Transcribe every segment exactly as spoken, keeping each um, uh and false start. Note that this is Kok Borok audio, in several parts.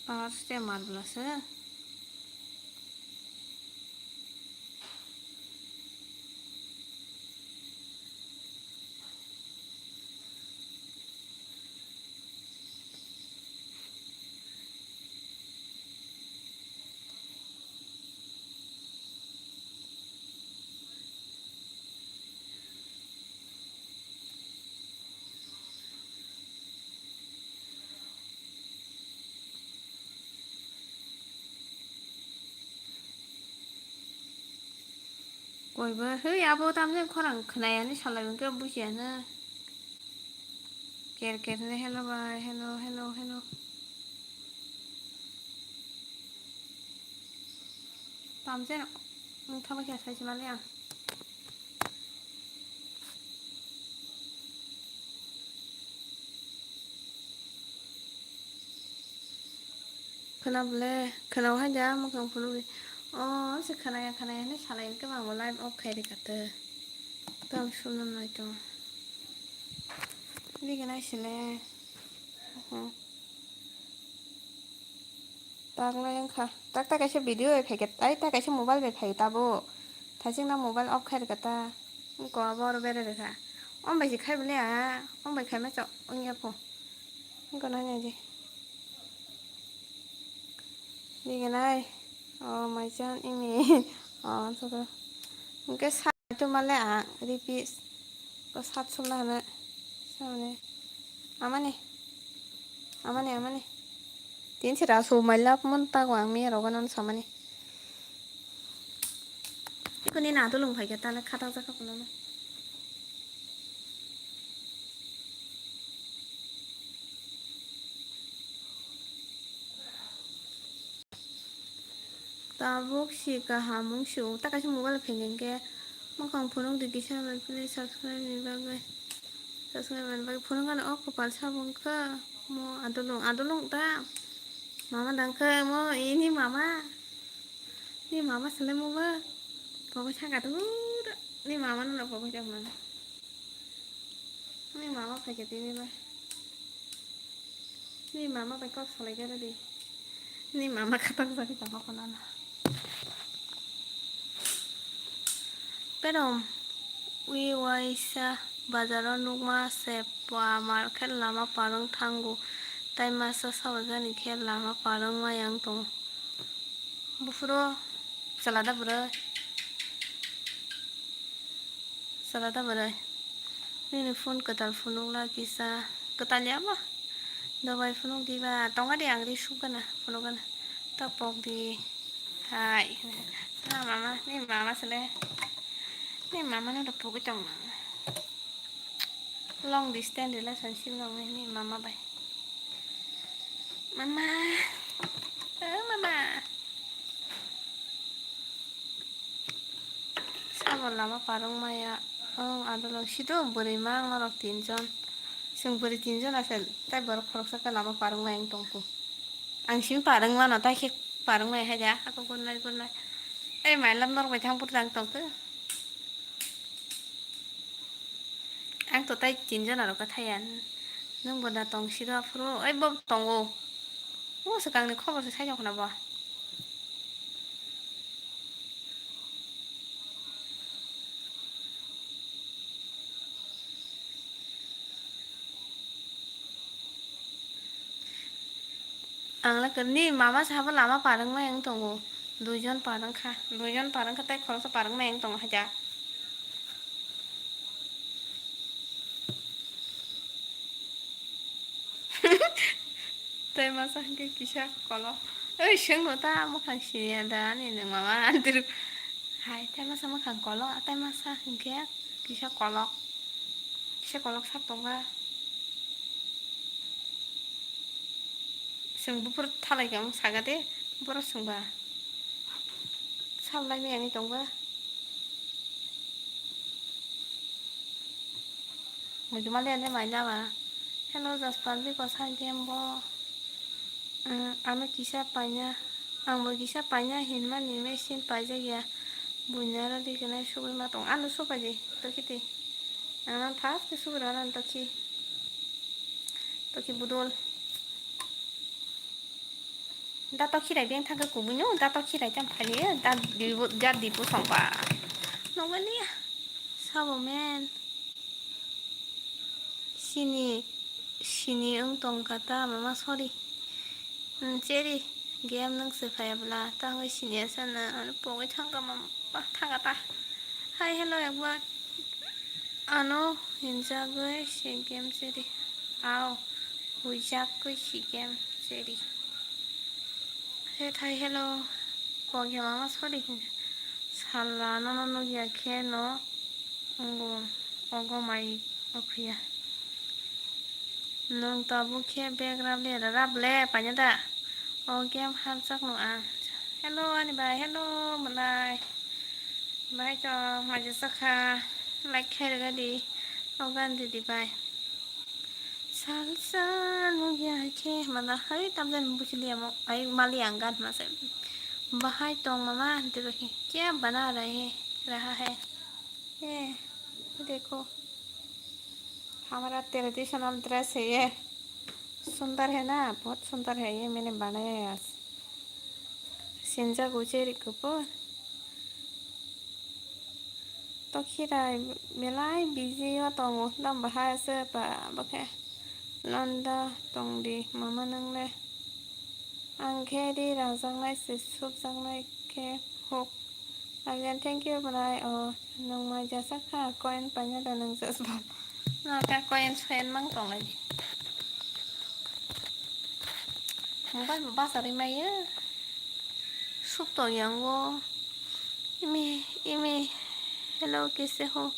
Ar se marbla se. Koiba, hei, abo tamjani khorang khwnayani salai hwnkhe bujiya na. Ker ker hwnwi, "Hello bai, hello, hello, hello." Tamjani wngthama khe saisi mali ang. Khwna bole, khwna o hai da, mwkhang phunugwi. O, se khwnaya, khwnaya hinwi salai hwnkhe bo live off khai rwkha tei. Tamo sumna nai tong. Bigini sile. Oho. Tak lai wngkha. Tak tak kaisa video bai phaikha, ai tak kaisa mobile bai phaikha tabuk. Thaichikna mobile off khai rwkha ta. Wngkha abo oro berai rwkha. Om bai se khai bole a, om bai khaima chok wngya pho. Wngkha na nai di. Bigini, o, maichan, imi, o, soto. Hwnkhe sa-, to male ang, repeat. Ko sat sumna hwnwi. Samani. Amani. Amani, amani. Tin sira su maila pun ta ko ang mi rogo non samani. Ikuni na to lung phai khe ta le khata jaka puno. Tabuk si kaham wng si o. Ta kaisa mobile phai hwnkhe mwkhang phunuk di kisa bai, please subscribe ni bagwi. Subscribe ni bagwi phunuk ano o kwpal sabo wngkha. Mo adolong, adolong ta. Mama dangkhe mo ini mama. Ni mama sele mo ba. Pogoi saka tu. Ni mama no pogoi jak mano. Ni mama phai khe tini ba. Ni mama bai kok salai khe rw di. Ni mama khatak jagwi tongma phano na. Pero ui waisa bazaro nukma se pa mar khe lama parwng thango. Tai masa sabo jani khe lama parwng ma yang tongo. Buphuru chalada bwrwi. Salada bwrwi. Nini phone kwtal phunukla kisa. Kwtal ya ba? Dobai phunuk diba? Tonga de ang ri suk gana, phunuk gana. Ta pok di. Hai. Ha mama, ni mama sele. Ni mama no da pogwi tong mama. Long distance relationship nong ni mama bai. Mama. Oh, mama. Sabo lama parwng maya. Oh, adolong sido bwrwi ma ang norok tinjon. Chwng bwrwi tinjon ase, tai borok khoroksa khe lama parwng maya wng tongkhu. Ang simi parwng mano, tai khe parwng maya hai da. Ako gurnai gurnai. Ei, mailam norok bai thang pur tang tongkhu. Ang to tai tinjon aro khe thaiya. Nwng bo da tong siro aphuru. Ei, bo tongo. O swkangni khobor se sai tongkha na bo. Ang le kwrwini mama sabo lama parwng mai wng tongo. Duijon parwng kha, duijon parwng kha tei khoroksa parwng mai wng tongo haida. Tei masa hwnkhe kisa kolok. Oi, swngno ta mwkhang siniya da ani nwng mama antir. Hai, tei masa mwkhang kolok, tei masa hwnkhe kisa kolok. Kisa kolok sak tongkha. Chwng buphuru thalai khe omo saka de, borok chwngba. Sal lai maya wngwi tongba. Muitu mali ane mai lama. Hello, Jaspan, biko sai khe bo, um, ano kisa paina, ang bo kisa paina hinmani machine paijak ya. Buini aro di khe nai sugui ma tong. Ano supai di, tokhi twi. Ano thas khe sugui rw nani tokhi. Tokhi budol. Dato khirai beng thangkhe kubui no, dato khirai tam khali, dat dibu, dat dibu songba. Nogani, sabo men. Sini, sini wng tongkha ta, mama, sorry. Hmm, Cherry, game nung se phai bwla, ta wngwi sini asa na, ano pogwi thangkha mama, thangkha ta. Hi, hello, ekbar. Ano hinjagwi se game Cherry. Ao, huijakgwi se game Cherry. He thai, hello. Pogya mama, sorry hinja. Sala nono nugya khe no wngbo ogo mai okhuya. Nwng tabuk khe bag rable, rable paina da? O game hapjak no ang. Hello ani bai, hello malai. Bai to maja sakha, like khai rwgadi. O gan didi bai. Salsa nugya khe mada hai tamjani buchili amo ai mali ang gan masa. Bahai tong mama dibaki kya bana rahe raha hai. ये देखो, हमारा traditional dress है ये। सुंदर है ना? बहुत सुंदर है ये, मैंने बनाया है आज। Sinjak o Cherry ko po. To khirai belai busy o tongo, dam bahai se pa bakhe. Landa tongdi mama nang le. Ang khe ri rangjaknai se supjaknai khe huk. Again, thank you, bwlai. O, nwng mai jasa kha, coin paina da nwng jasba. No, ka coin soin mang tonglai di. Mobile bo basa ri maya. Sup to yango. Imi, imi. Hello, kese ho?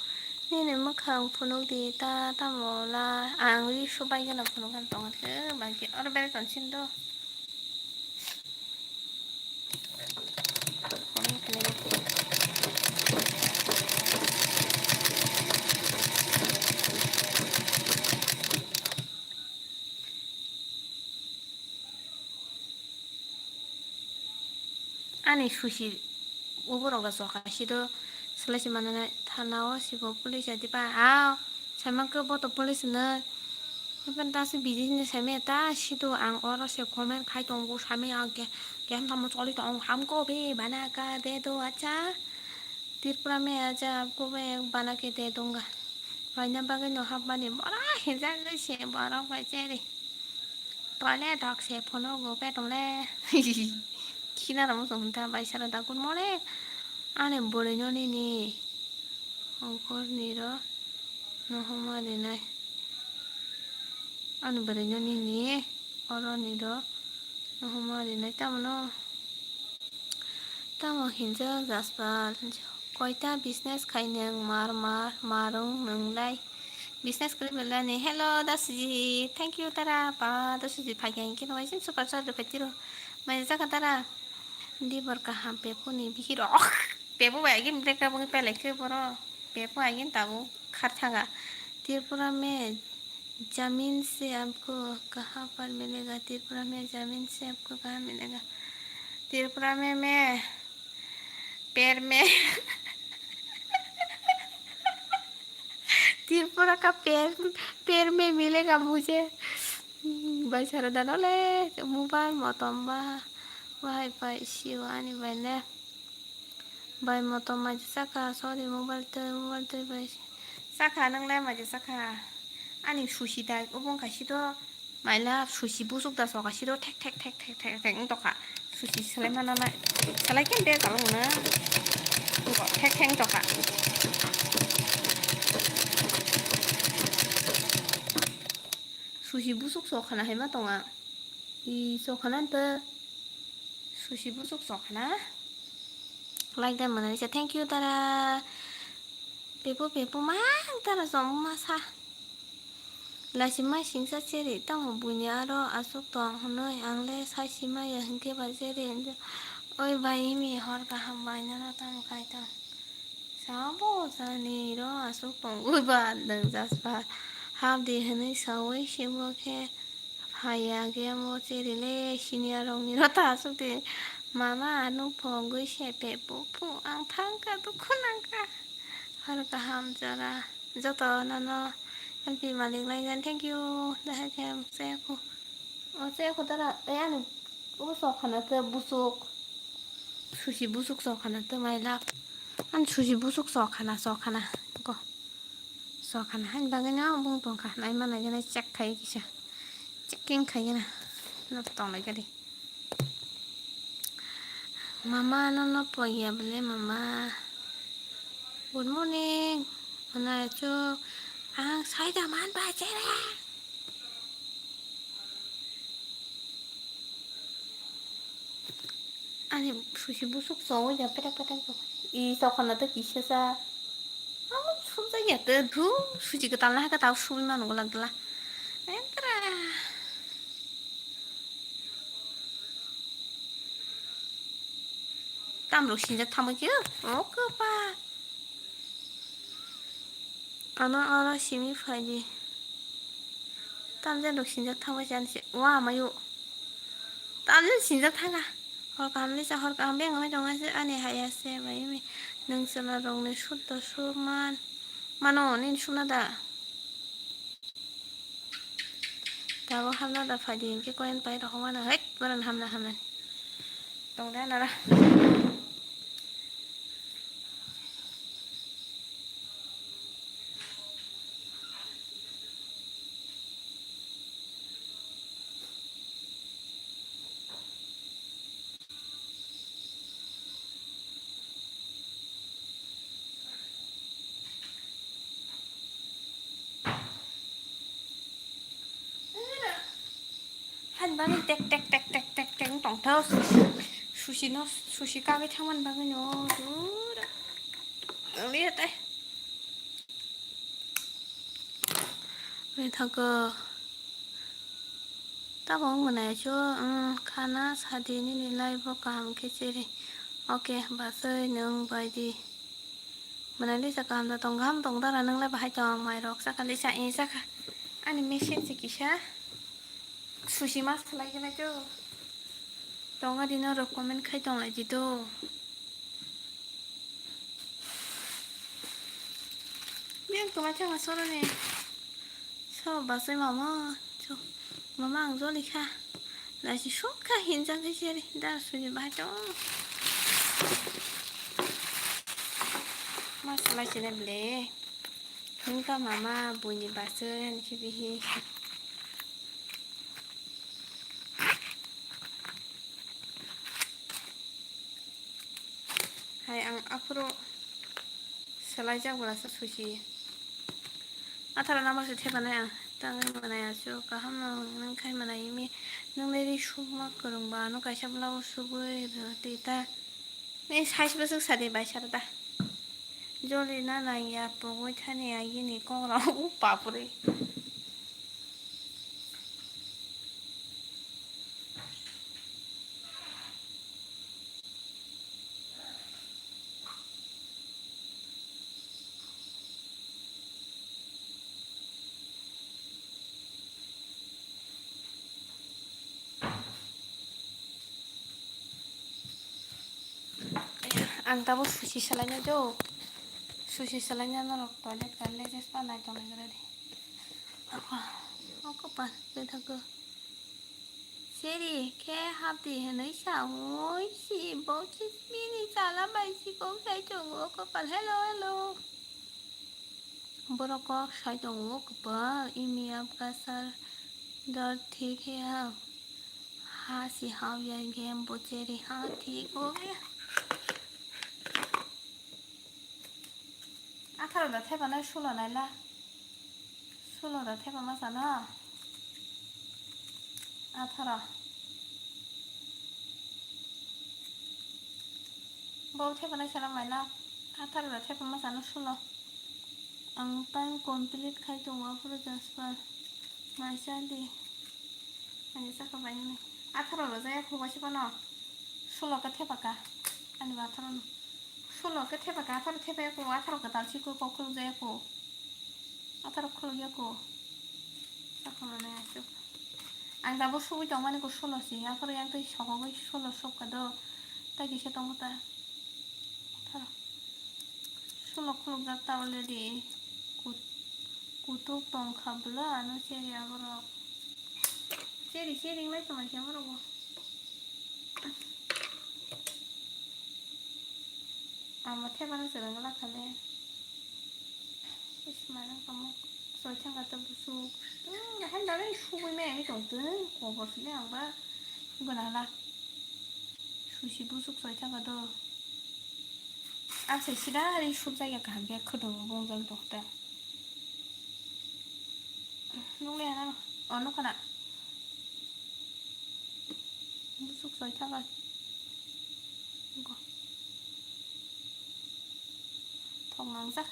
Nini mwkhang phunuk di ta, tamo la. Ang ri subai gana phunuk kan tongo khe, bagi or bere ton sin do. Ani susi uborok da choka sido selai se manana thana o sibo police adi pa a saimang khe boto police hinwi. Hapen ta se bidi hinwi saimaya ta sido ang oro se comment khai tongo saimaya ang khe keha tamo choli tongo hamko be bana ka de do acha. Tripura me acha ko be bana ke de donga. Raina bagwi no hapmani bora hinjak se borok bai cheri. Toilet rok se phunuk go petung le. Khina rok muchung hinta bai sara da good morning. Ani bwrwi no nini ongkhor ni ro no homa rinai. Ani bwrwi no nini oro ni ro no homa rinai tamo no. Tamo hinjak Jaspal, koita business khai nwng mar mar marung nwng lai business kwrwi belai ni. Hello Dasuji, thank you tara pa Dasuji phai khe hinkhe no waising super chat rwphai tiro. Mai jaka tara dibor kaham pepo ni bihiro. Pepo bai agin break up wngwi pelai khe boro pepo agin tabuk khar thaga. Tripura me जमीन से आपको कहाँ पर मिलेगा? त्रिपुरा में जमीन से आपको कहाँ मिलेगा? त्रिपुरा में मैं पैर में त्रिपुरा का पैर, पैर में मिलेगा मुझे। Bai sara dano le mobile motom ba wahai pai siwa ani bai le. Bai motom mai saka, sorry, mobile twi, mobile twi bai saka, nang lai mai saka. Ani susi dai, obo wngkha sito, maila susi busuk da soka sito, thek, thek, thek, thek, thek, thek, wng tokha. Susi selai mana nai, selai khe bek along na. Wngkha, thek, thek, wng tokha. Susi busuk sokhana hai ma tonga. I sokhana nta. Susi busuk sokhana. Like dan manani sa thank you tara. Pepo pepo mang tara jom masa. Laisi mai singsa cheri tamo buini aro asuk tong hwnwi ang le sai si maya hinkhe ba cheri hinjo. Oi bai imi hor kaham bai nano tamo khai tong. Sabo jani ro asuk tongwi ba nwng jaspa hapdi hwnwi saui sibo khe phaiya khe mo cheri le senior rokni ro ta asuk di mama ano pogwi se pepo phu ang thangkha dukhu nangkha hor kaham jora joto nono help malik lai jan thank you dahai khe ang chaya kho o chaya kho dara tei ani O sokhana tei busuk. Susi busuk sokhana tei mailak. Ani susi busuk sokhana, sokhana. Ko. Sokhana hani bagwi no bung tongkha. Nai ma nai gana check khai kisa. Checking khai gana. No tong lai gadi. Mama no no poya bole mama. Good morning. Mana chu ang saida man ba chere. Ani susi busuk sowi ya petek petek bo. I sokhana to kisa sa. Amo subjak ya to thu susi kwtal na ka tau suwi manu gula gula. Entra. Tamrok sinjak thangma khe o kwpa. Ano oro simi phaidi. Tamjani rok sinjak thangma chani se. Wa amayo. Tamjani sinjak thanga. Hor kaham lisa hor kaham beng amai tonga se ani haya se bai mi. Nung chwla rokni suddo suman. Mano nini sumna da. Tabo hamna da phaidi hinkhe koyan pai rok mano. Hek, boran hamna hamna. Tongda nara. Hani bagwi tek tek tek tek tek tek wng tongtho. Susi no, susi kagwi thangmani bagwi no. Dura. Wngli ya tei. Wngli thangkho. Tabok wng mwnai chu, wng khana sadi nini life o kaham khe chiri. Okay, baswi nwng bai di. Mwnai lisa kaham da tong, kaham tong dara, nwng lai bahai tong, mai rok chakha lisa, e chakha. Ani message se kisa susi ma salai gana chu. Tong adi norok comment khai tong lai di do. Biyang toma chama soroni. So, basai mama. So, mama ang joli kha. Nasi sukha hinjak khe seri. Da suni bahai to. Ma salai sini ble. Nungka mama buni basai ani kibihi. Hai ang aphuru swlaijak bwlasa susi. Atharo number se thepanai ang tangwi manai achu kaham no nang khai manai mi nang nai ri sukma kwrwng ba ano kaisa blouse sugwi rw twi ta. Ni size bwswk sadi bai sar da. Joli na nang ya pogwi thani agini kok rok u papri. Ang tabuk susi salaina do. Susi salaina norok toilet ka latest pa nai tongna gra di. Ako, ako pa, ke thako. Seri, khe hapdi hwnwi sa, oi si, bo khe bini chala bai si kok sai tongo, kopal, hello, hello. Borok kok sai tongo, kopal, imi apka sar dar thik he ha, ha si ha ya game bo Seri ha thik ho gaya. Atharo da thepa nai sulo nai la. Sulo da thepa ma sano. Atharo. Bo thepa nai sano mai la. Atharo da thepa ma sano sulo. Ang time complete khai tongo aphuru jaspa. Mai sa di. Ani saka bai ni. Atharo rojak ya khubo se bono. Sulo khe thepaka. Ani bo atharo no. Sulo khe thepaka, atharo thepaya ko, atharo kwtal si ko, kok khuluk jaya ko. Atharo khuluk ya ko. Saka mane asuk. Ang dabo sugui tong mani ko sulo si. Aphuru yang tei sokogoi sulo sokka do. Tai kisa tongo ta. Atharo. Sulo khulukjak ta already. Kut-, kutuk tongkha bwla ano seri aborok. Seri, seri wng lai tonglaikha borok bo. Ang bo thepano swrwng glak kha le. Is mano kamo soi thangkha to busuk. Hmm, hai dare subui mai ang tong tong. Kobor sini ang ba. Guna la. Susi busuk soi thangkha to. Ang sai sida ri subjak ya kaham khe khwdwng bongjak tong ta. Nukliya na? Oh, nukha na. Busuk soi thangkha. Go. Thok nangjak.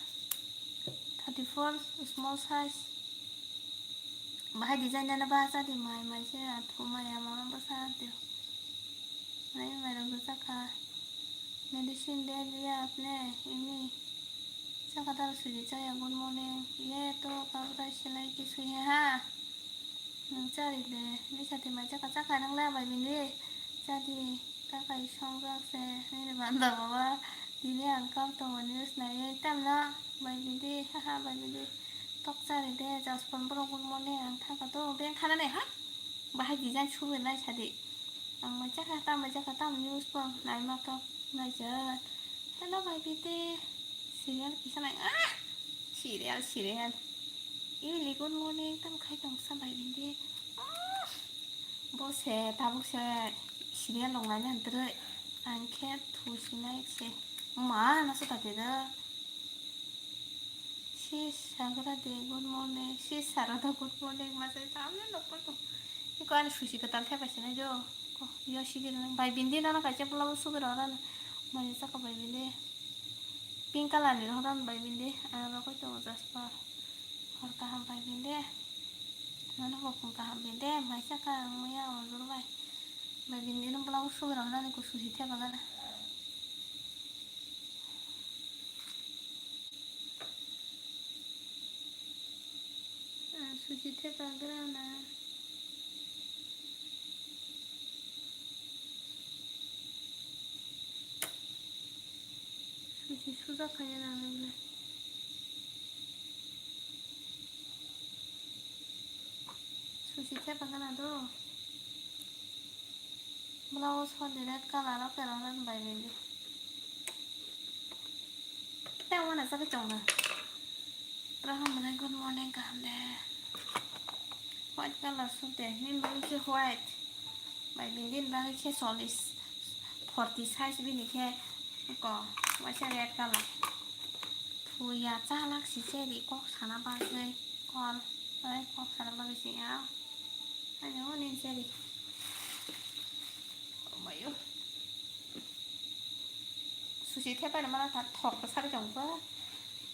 Thirty four small size. Bahai design dana ba chadi mai mai se athu maya mama bwsa tio. Mai mai rok bwsa kha. Medicine de diya apne ini. Chakadar suji chaya, good morning. Ye to kabra silai ki sui ha. Nwng chari de, ni sati mai chaka chaka nang la bai bini. Chadi kakai songjak se, nini banda baba. Tini ang kam tongo news naiye tam na bai bini, haha bai bini. Tok chari de, jaspon borok good morning ang thangka to beng khana ne ha. Bahai design subi nai sadi. Ang mai chaka tam, mai chaka tam news pang nai ma kap nai jar. Hello bai bini. Serial kisa nai ah. Serial, serial. Ili good morning tam khai tong sa bai bini. Ah. Bo se tabuk se serial rok naina hinwi ang khe thusinai se. Ma, no se tate da. Si sagra de good morning. Si sara da good morning. Ma se tamne nokol to. Iko ani susi kwtal thepai sinai jo. Ko, yo si gir nang. Bai bini nana kaisa blouse sugi rw rana. Mai saka bai bini. Pink color ni rw rana bai bini. Ang rw koi to jaspa. Hor kaham bai bini. Nana bo kaham bini. Mai saka ang maya ojor bai. Bai bini no blouse sugi rw rana ko susi thepa gana. Ah, susi thepa grana. Susi suja khaya na nang le. Susi thepa grana do. Blouse hor di red color o kerok red bai bini. Tei wana jagwi tong na. Raham mane good morning kaham de. White color suk de. Ni bagwi khe white. Bai bini ni bagwi khe chollish. Forty size bini khe ko. Waisa red color. Thuya chalak si cheri kok sana bagwi. Kol. Ai kok sana bagwi si ya. Ani o nin seri. Omayo. Susi thepai na mana ta thok ko sari jong ko.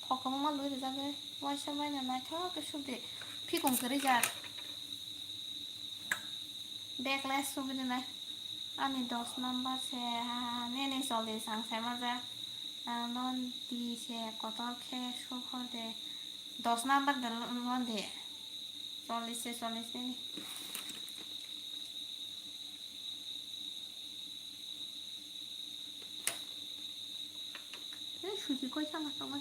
Thok ko ma lui rijak e. Waisa bai na naithok ke subdi. Phikung kwrwi jak. Bag le subdi nai. Ani dos number se ha ne ne choli sang sai ma jak. Ang non di se kotor khe sukhor de. Dos number de lon de. Chollish se chollish nini. Ei susi koi sama tongo.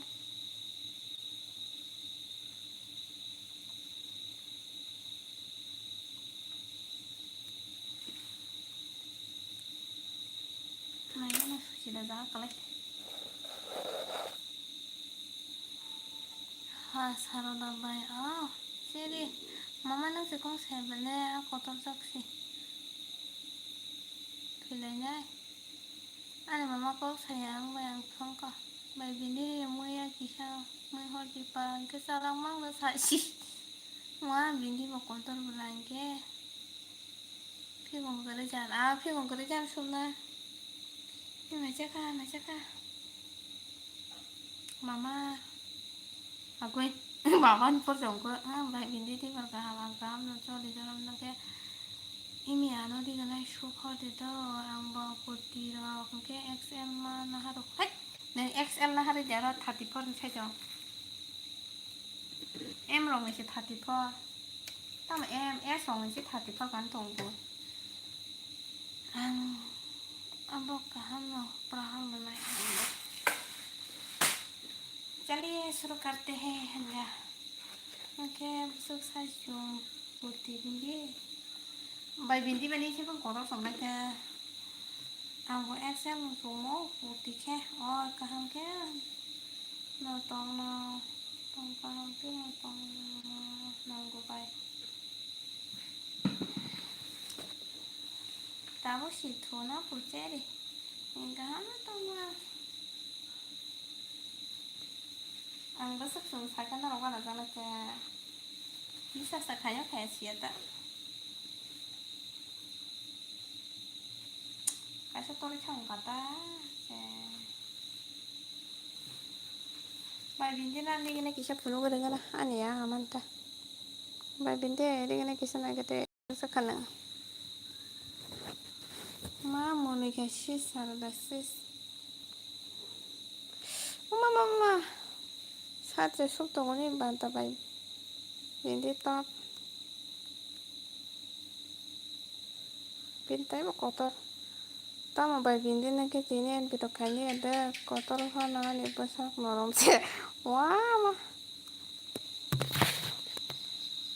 Nai na susi da ja kalai. Ha, Saroda bai, ah, siri, mama nang se kong sai bele, a kotor jak si. Thwilainai. Ani mama kok saya ang bai ang thongkha. Bai bini muya kisa, mui hor di pa, ang khe chalak mang da sa si. Mwa bini bo kotor bwla ang khe. Phikung kwrwi jan, ah, phikung kwrwi jan sumna. Ni maisa kha, maisa kha. Mama. Agoi. Mama ni por jong ko, ah, bai bini di por kaham, ang kaham no choli jorom no khe. Imi ano di ganai suk hor di do, ang bo kurti rok, hwnkhe X L ma naharok. Hai! Nang X L naharwi di aro thirty four ni sai jong. M rok ni se thirty four. Tamo M, S rok ni se thirty four gan tongo. Ang abo kaham no, prahal no nai. Chaliye shuru karte hain hanja. Oke, busuk sai jong kurti bindi. Bai bindi bani se bang kotor song nai kha. Ang bo X L no sumo, kurti khe, o kaham khe no tongno, tong kaham khe no tongno nango bai. Tabuk si thuna purcheri, kaham no tongma. Ang bwswk chwng sakhe norok uanajaknai khe. Bisas ta khaina khaya siya ta. Kaisa torwi thang kha ta. Bai bindi na nigini kisa phunuk rwgana ani ya amanta. Bai bindi nigini kisa nagete. Sakha nang. Ma mwnwi khe sis sara da sis. Uma ma ma. Sat je suk tongoni banta bai. Bindi top. Bini taibo kotor. Tamo bai bindi nang khe tini N P tok khaini de kotor phano ani bwsak norom se. Wa ma.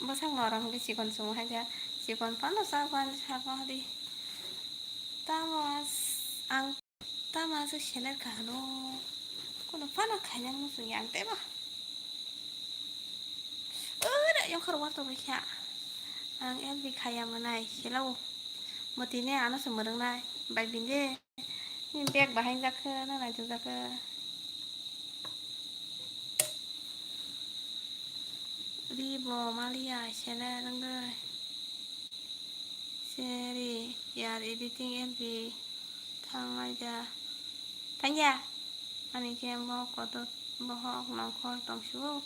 Bwsak norom hwnkhe chikon chwng hai kha, chikon phano chakwan sabo di. Tamo as-, ang tamo aswk seler kha hwno, kono phano khaina muchung ya ang teibo. Ura yongkhar war tongwi kha. Ang L B khaya mwnai selao. Motine ano se mwrwngnai bai binde. Ni bag bahai jak khe, na naituk jak khe. Ri bo maliya sele rwngwi. Seri yar editing L B thanglaija. Thangya. Ani khe bo kotor bohok nongkhor tongsu.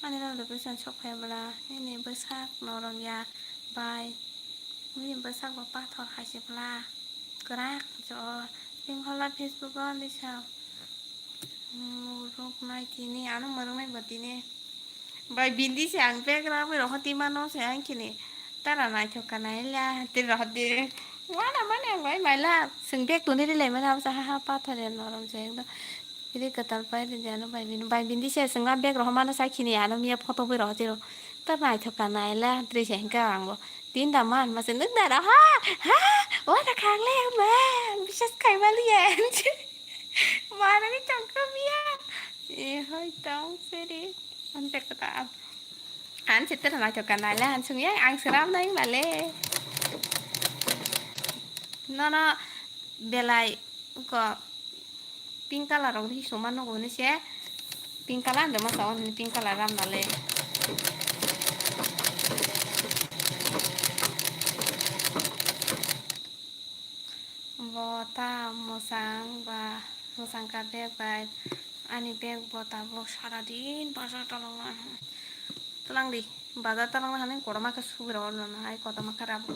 Ani location sok phai bwla, nini bwsak norom ya bai, nini bwsak bo pathor hai se bwla, kwrak jo. Ring hola Facebook o lisa, muruk nai tini, ano muruk nai bo tini. Bai bindi se ang bag ragwi roho twi mano se ang kini. Tara naithok ka naila, tei roho twi. Wana mani ang bai maila, swng bag tuni rilai mani abo se ha ha pathor ya norom se ekdom. Ri kwtal pai ri jano bai bini, bai bindi se sengma bag rohormano sai khini ano miya photo bui rohor tiro. Ta naithok ka naila dress hengka ang bo. Tin da man mase nuk da roha. Ha? O da khang le ma. Bisas khai mali ya. Mana ni changka miya. E hoi tong seri. Ante kata. An se tera naithok ka naila han sungya ang seram nai male. Nono belai ko pink color rok ri suma nogo hwnwi se pink color de masa hwnwi pink color ram nale. Bo ta mwsang ba mwsang ka bag bai ani bag bo tabuk sara din bazar tolongna. Twlang di bazar tolongna hani kotorma khe subui rw rw hai kotorma khe rw.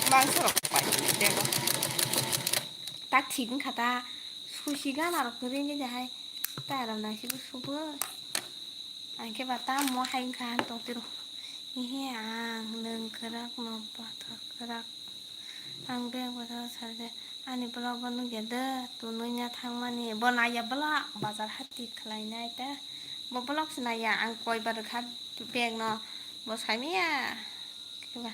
Mangso rok pai bag o. Tak thik wngkha ta susi gana rok kwrwi ni de hai ta rw nang sibu subui. Ang khe ba tamo hai wngkha ang tong tiro. Hihi ang nwng kwrak no pathor kwrak. Ang bag bazar sarde ani vlog bo nukya de tunui na thangmani. Bo naiya vlog bazar hati khlainai ta. Bo vlog se naiya ang koi bar kha bag no bo saimaya. Khe ba.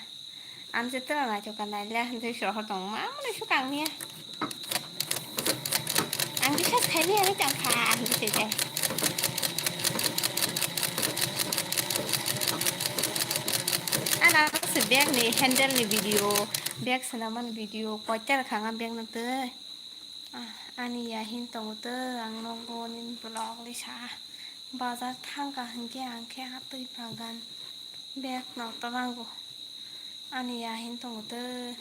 Ang je tera naithok ka naile, ang je sohor tong ma, mane su kang niya. Ang je sas khai niya, ang tang kha, ang je te te. Ana se bag ni handle ni video, bag sanaman video, koiter khanga bag na te. Ah, ani ya hin tongo tei ang nogo nini vlog lisa. Bazar thangkha hinkhe ang khe atwi bagan bag no tolango. Ani ya hin tongo tei.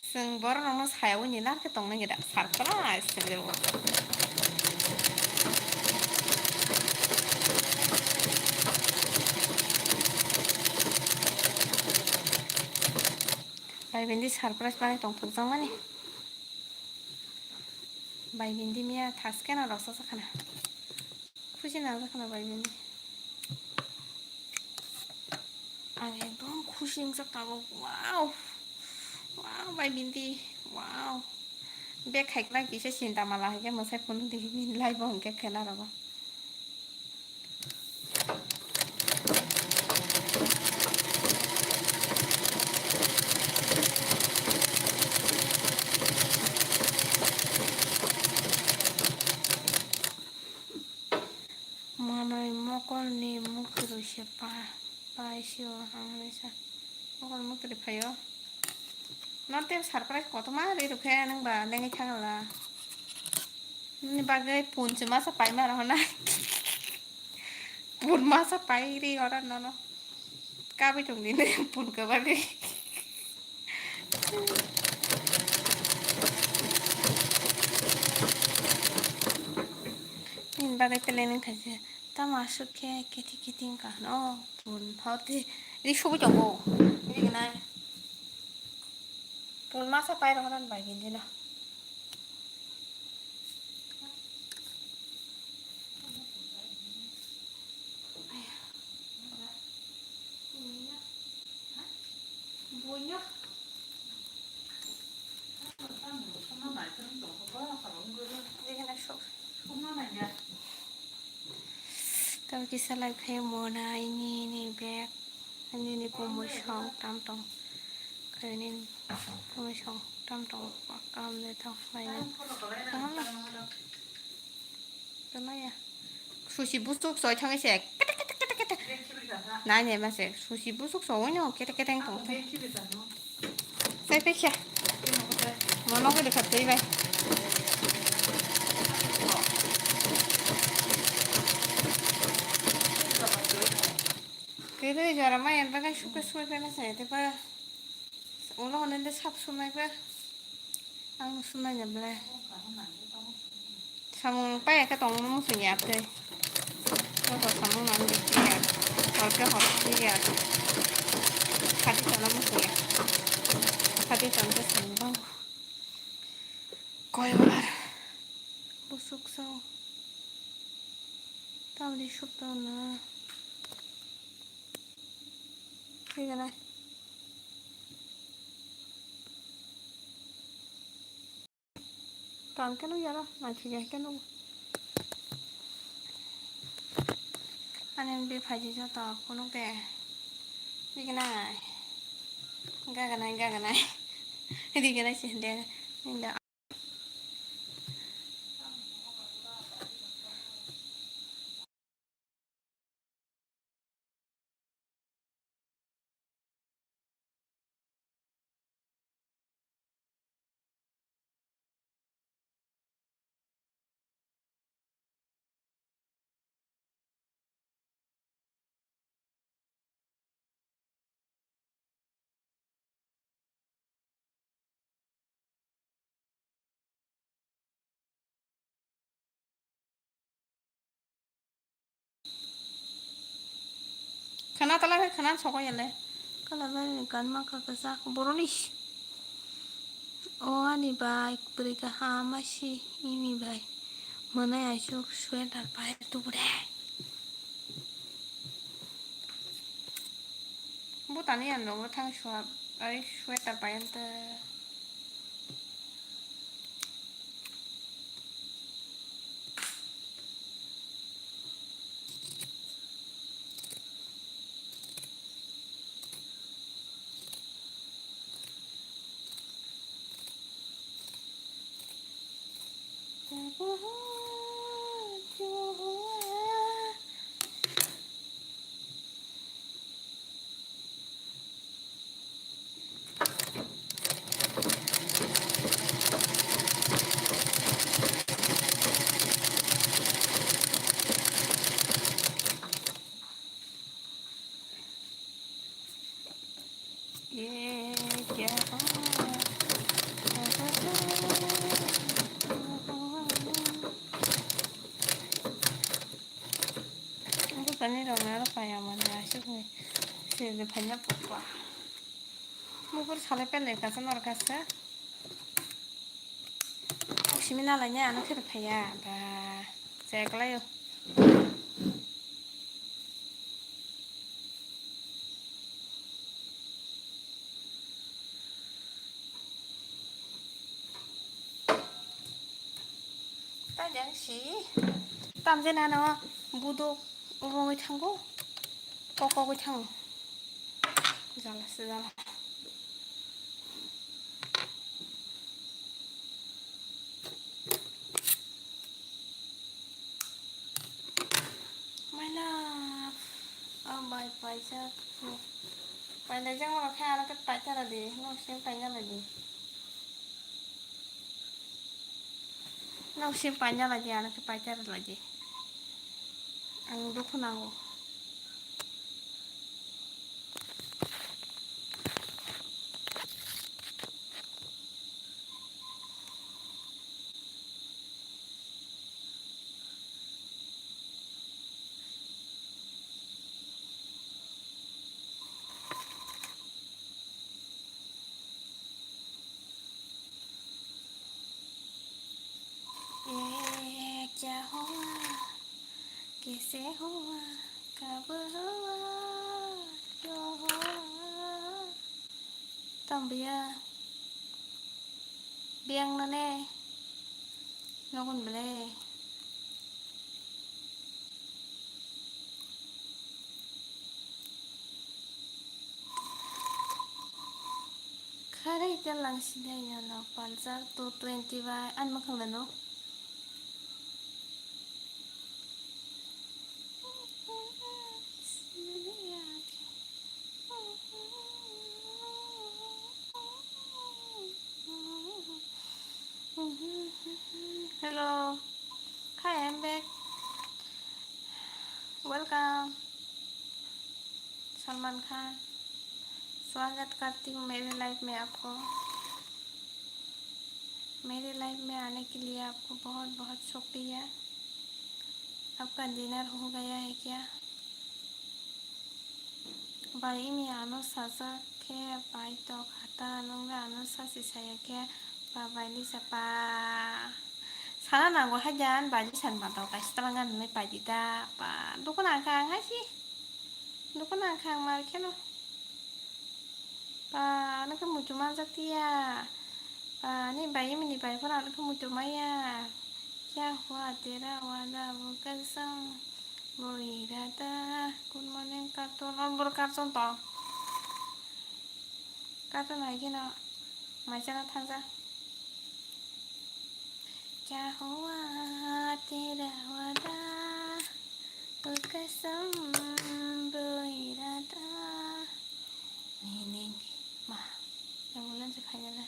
Chwng borok rokno saya uni lar khe tong nang ida surprise chwng rw. Bai bindi surprise manwi tongthokjakmani. Bai bindi miya thaskeno roksa sakhana. Khusi nangjakhana bai bindi. Ang ekdom khusi wngjak tabuk. Wow. Wow, bai bindi. Wow. Bag khaikna kisa sinta mala hai khe mwsai phunuk di bini live o hwnkhe khena rogo. sio, ang hwnwi sa. Mokol mukri phaio. Norte surprise kotorma rwi rwkhe nwng ba lengwi thangla. Nini bagwi punchi masa paima rohornai. Pun masa pai ri ora nono. Kabui tongdi nini pun kwbagwi. Nini bagwi planning khaisa. Tamo aswk khe kithi kithi wngkha hwno, oh, pun hor di, ri subui tongo, ri gnai. Pun masa pai rohornani bai gini no. Buino. Tamo kisa lai khe mona ini ni bag, ini ni kumui song tam tong, khe ini kumui song tam tong, kam de tong, bai ni kaham na. Tama ya. Susi busuk soi thangwi se. Nai nai ma se. Susi busuk soi no kete kete tong. Sai pekya. Mono ke dekat tei bai. Kere jara ma yan bagan suka suka pena se te pa. Ulo hone de sap sumai ba. Ang sumai ya ble. Samung pa ya ka tong mo sung ya te. Ko ko samung nang de ya. Hor ke hor ke ya. Khati tala mo sung ya. Khati tala samung bang. Koi bar. Busuk sao. Tao di sup tao na. Thik ane. Kam keno yara, na thik ane keno. Ani bi phaji joto kunuk de. Dignai. Gaganai, gaganai. Dignai sih de. Ninda. Khana tala khe khana sokoi yale. Kala bai ganma kaka jak boroni. O ani bai kwrwi kaham ma si ini bai. Mwnai aisuk sweater pai tubure. Butani ang nogo thang suap ai sweater pai ante. Ye kya ho? Ang ko tani rong na ro kaya man ya, asuk ni. Sir de phanya pukwa. Mupur sale pele kasa nor kasa. Simi nalai nya ano khe phaya ba. Cheklai o. Tajang si. Tamjena no budok rongwi thango. Kokogwi thango. Jala se jala. My love. Oh, Bai paijak. Pailaijakma rok khe ano khe paitara di. Nok simi paina lai di. Nok simi paina lai di, ano khe paitara lai di. Ang dukhu nango. ये क्या हुआ, कैसे हुआ, कब हुआ, क्यों हुआ? Tambiya. Biyang nane. Nogon bele. Kharai ta lang sinai no no Pulsar two twenty bai an makhang no. Hello. Hi, I'm back. Welcome. Salman खान, स्वागत करती हूँ मेरे लाइफ में आपको। मेरे लाइफ में आने के लिए आपको बहुत बहुत शुक्रिया। आपका डिनर हो गया है क्या? Bai imi ano sajak khe bai tok hata nung ano sachi saya khe ba bai lisa pa sana nango hai jan bai lisa ni batok kaisa twlang ani pai di da pa dukun ang kha ang hai si dukun ang kha ang mar kheno pa ano khe muchung manjak tiya pa ani bai imi ni bai phano ano khe muchung maya kya hua tera wada wo kasam. Bo irada, good morning, cartoon. Oh, boro cartoon to. Cartoon hai khe no. Mai chana thangja. Kya hua tera wada, wo kasam, bo irada. Ni, ni, ni. Ma, yang bulan se khaina le.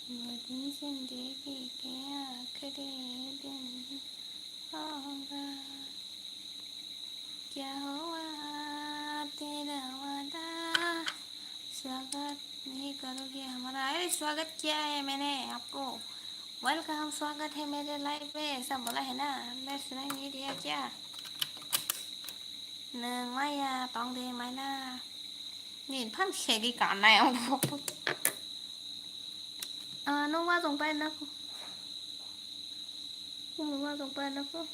वो दिन जिंदगी के आखिरी दिन होगा। क्या हुआ तेरा वादा? स्वागत नहीं करोगे हमारा? अरे, स्वागत किया है मैंने आपको। वेलकम, स्वागत है मेरे लाइफ में, ऐसा बोला है ना? मैं सुनाई नहीं दिया क्या? Nung maya tong de maina. Ni phan segi kanai ang bo. Ah, nung wajong pai na ko. Nung wajong pai na ko.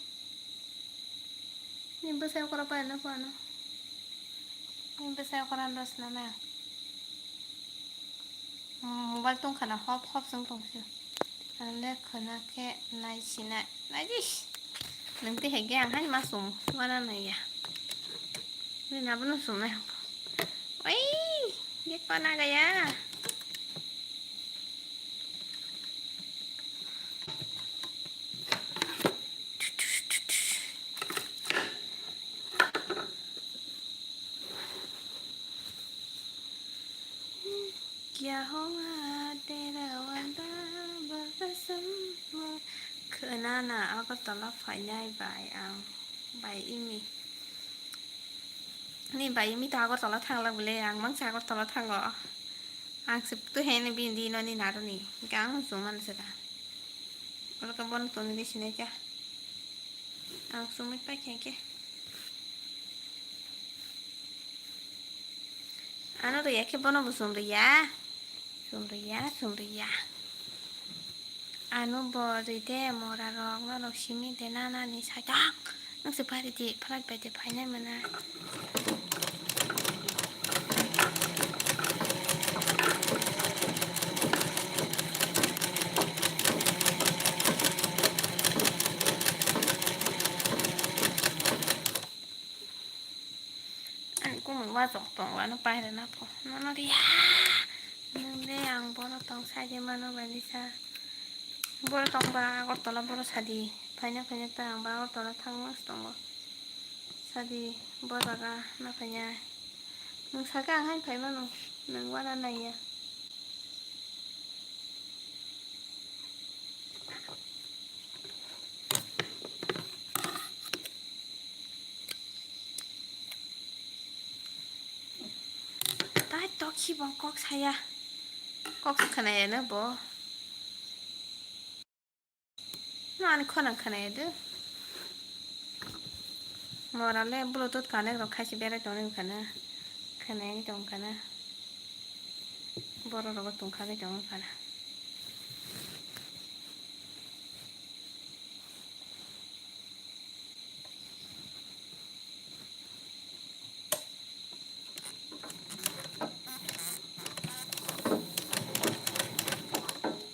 Ni bwsai okra pai na ko ano. Ni bwsai okra dos na na. Mobile tong khana hop hop song tong sio. Ang le khana khe nai sinai. Nai dis. Nung te hege ang hai ma sum wana nai ya. Ni na bono sum nai. Oi, ge kona gaya. Kya hua tera wada, wo kasam. Khwnana Agartala phainai bai ang, bai imi. Ni bai imi to Agartala thangla bole, ang mangsa Agartala thango. Ang se tu hene bini di no ni naroni, gang sumana seta. Oro ka bon toni di sinai kya. Ang sumui pai khe khe. Ano rwya khe bono bo sum rwya. Sum rwya, sum rwya. Ano bo rwide mora rok, norok simi de nana ni saitok. Nang se pai rwdi, flight bai de phainai mwnai. Ang kumui wajok tong, ano pairana pho. Nono riya. Nung le ang bono tong saide mano bai lisa. Boro tongba Agartala, boro sadi. Phaina phaina ta ang ba Agartala thangma se tongo. Sadi bo jaga na phaina. Nwng saka ang hai phaimano. Nwng wana naiya. Tai tokhi bo kok saya. Kok khanaya na bo. No ani khorang khwnaya do. Mora le Bluetooth connect rok khaisi berai tongwi khana. Khwnayani tong khana. Borok rogo tongkha bai tongwi khana.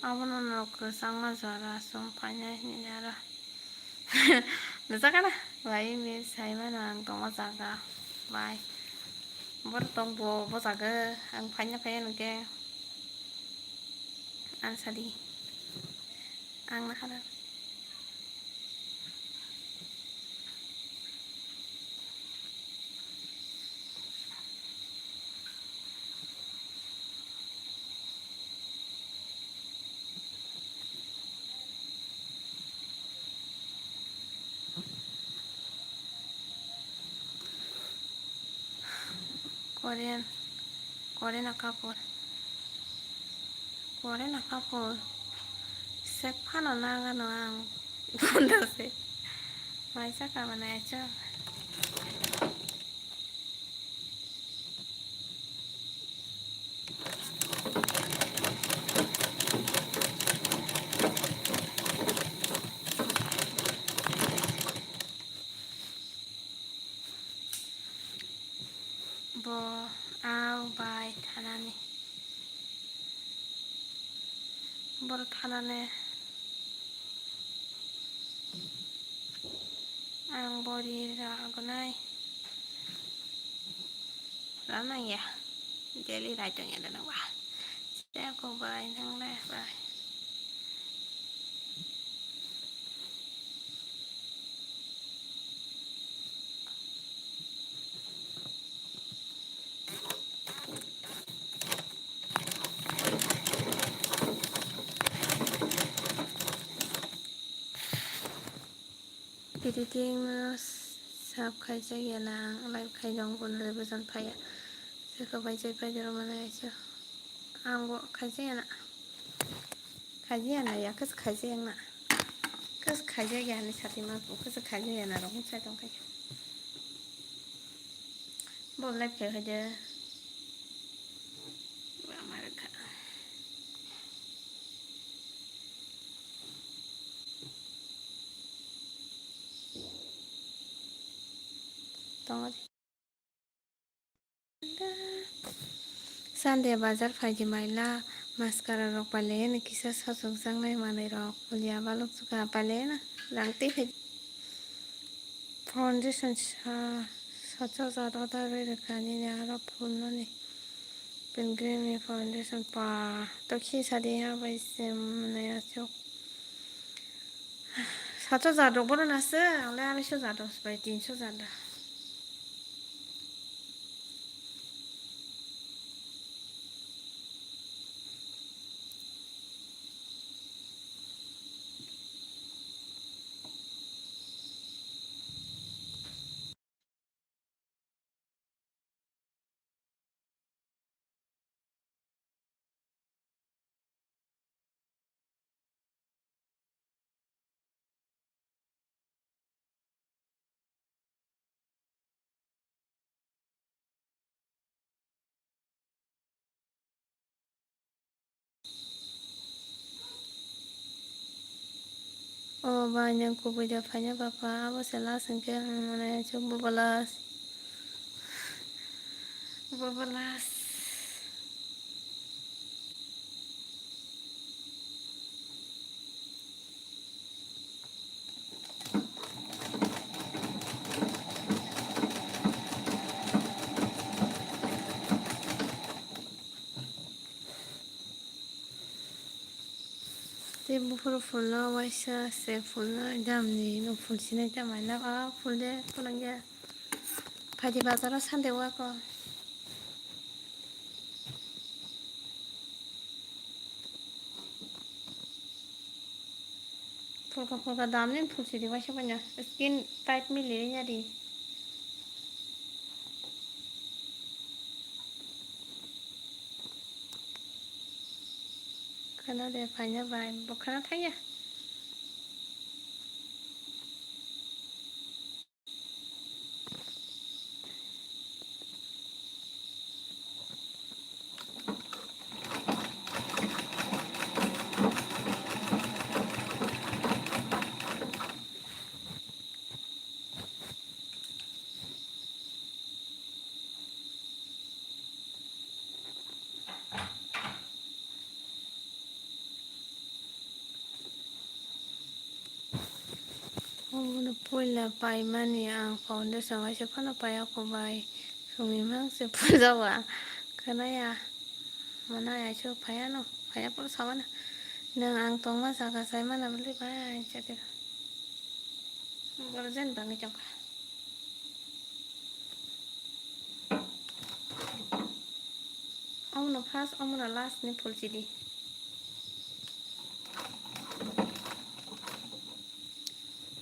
Abono nok kwchangma jora chwng phainai hinwi aro. Nukjakha na? Bai, miss, saimano ang tongma jaga. Bai. Borok tong bo, bo jaga. Ang phaina phaiya nungkhe. Ang sadi. Ang nakhara. Korean, Korean o kapur, Korean o kapur, sek phano nagano ang, bunda se, maisa kamani aichuk. Bo au bai thanani. Borok thanani ang bori ragnai. Ranang ya. Daily rai tong ya dana wa. Seko bai nang le bai. Editing no sab khaijak ya na ang live khai jong bono revision phaiya. Seko bai jai pai jora mane aisa. Ang bo khaijak ya na. Khaijak ya na ya kis khaijak ya na. Kis khaijak ya ni sati ma bo kis khaijak ya na rong sai tong khai. Bo live khai khai de. Ba ma rwkha. Tongo de. Sunday bazar phaidi maila mascara rok palaiyani kisa sajokjaknai manwi rok pulia balok jwkha palaiyana rang twi phaidi. Foundation sa, sacha jat order rwi rwkha nini aro phunani pilgrim ni foundation pa tokhi sadi ya bai se mwnai aswk. Sacha jat rok bono nase ang le arai so jat rok bai tin so jat da. O bai, nwng kubui da phaina bapha, abo se last hwnkhe, hmm, mane, chwng bobo last. Bobo last. Tei buphuru phulno waisa se phulno damni no phul sinai tamo I love a phul de phulangya. Phaidi bazaro sande wako. Phulka phulka damni phul sidi waisa banya skin tight mili riya di. Khana de phaina bai bo khana thangya. Obono puila paimani ang foundation waisa phano paiya kho bai. Sumi mang se puja wa. Khwnaya. Mana ya chu phaiya no. Phaiya pura sawana. Nang ang tongma jaga sai mana bwlwi bai chate. Boro jen bangwi chongkha. Omono first, omono last ni phul sidi.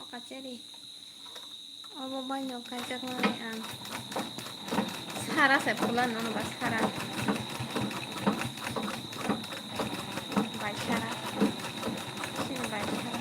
Oka cheri. Obo baino kaijaknai ang. Sara se phula nono ba sara. Bai sara. Sini bai sara.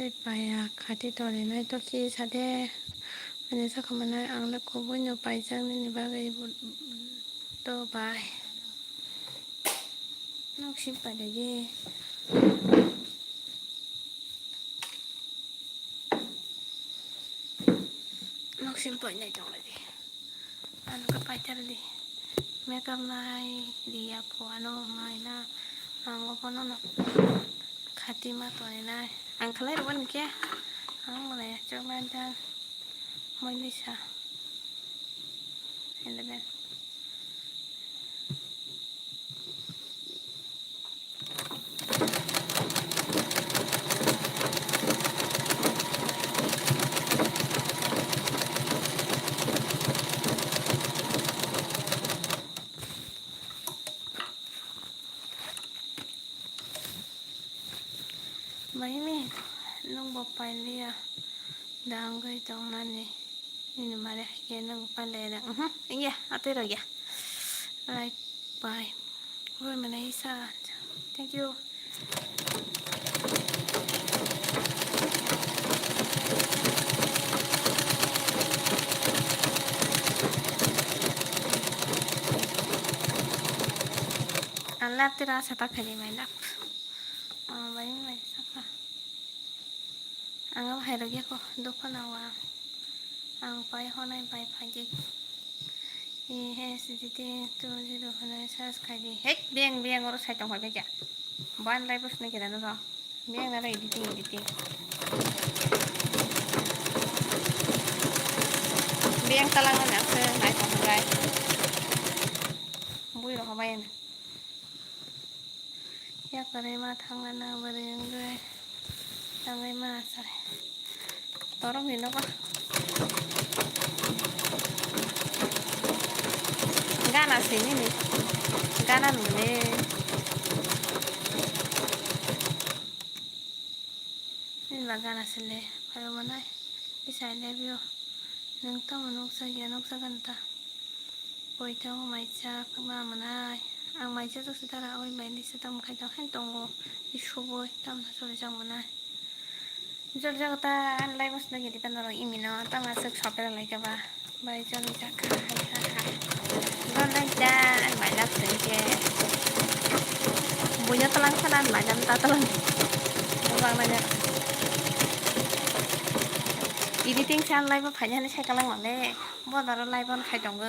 Tei paiya khati tolinai to khi sade. Ani sakha manai ang le kubui no paijak nini bagwi to bai. Nok sim pailai di. Nok sim pailai tong lai di. Ano ka paitar di. Makeup nai di apo ano maina. Ang obo no no. Khati ma toni nai. Ang khalai rwani khe. Ang mane chok nai dan. Moi lisa. Eleven. Bai mi, nwng bo pailiya, da wngwi tongnani, nini mare hai khe nwng bo pailai da, mhm, wngya, atwi rok ya, right, bye, oi mane isa, thank you. Ang lap tira sa ta khani mai lap. Ang bai mai saka. Ang abo hai rok yako dophano ang. Ang pai honai bai phaidi. E he S G T two zero honai search khaidi. Hek beng beng oro sai tong bai kya. Ban lai bus ni kira no. Beng na editing editing. Beng talang na se nai tong bai. Bui ro bai. Yakarwi ma thangna nang bwrwi wngwi tangwi ma asai. Torok ni nogo. Gana sini ni. Gana nule. Nila gana sile. Phayo manai. Isa I love you. Nung tamo nuksa ya nuksa ganta. Poito maisa ma mwnai. Ang maisa jok sitara oi bai lisa tamo khai tong hai tongo. Isuboi tamna choli jak mwnai. Jol jak ta lai bos nagi di panaro imino tama sek sopera lai kaba. Bai jol jak ka hai ha ha. Jol lai da ang bai lak sengke. Buya talang khana bai dam ta talang. Editing chan live o phainani cycle ang male. Bodaro live on khai tongo.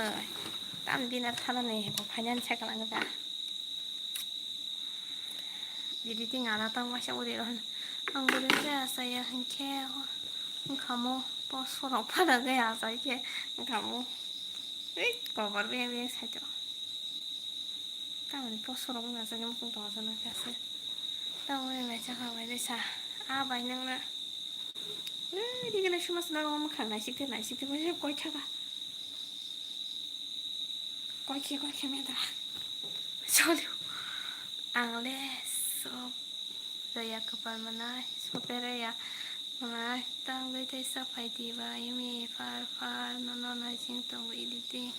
Tam bina thanani bo phainani cycle ang da. Editing ala tang masa uri ron. Ang buri khe asaya hinkhe wngkhamo post rok phana khe asai khe wngkhamo. Ei cover beng beng sai to. Tamoni post rok wngna jagwi muchung tongo jana khe aswk. Tamoni naisakha bai resa. A bai nangna. Ui, digana suma suna rok mukhang naisik te naisik te bai koi thaka. Koi khe koi khe medra. Sorry. Ang le sok raya kwpal manai, sope raya manai, tangwi tei saphai diba, yumi far far, nono naising tongo editing.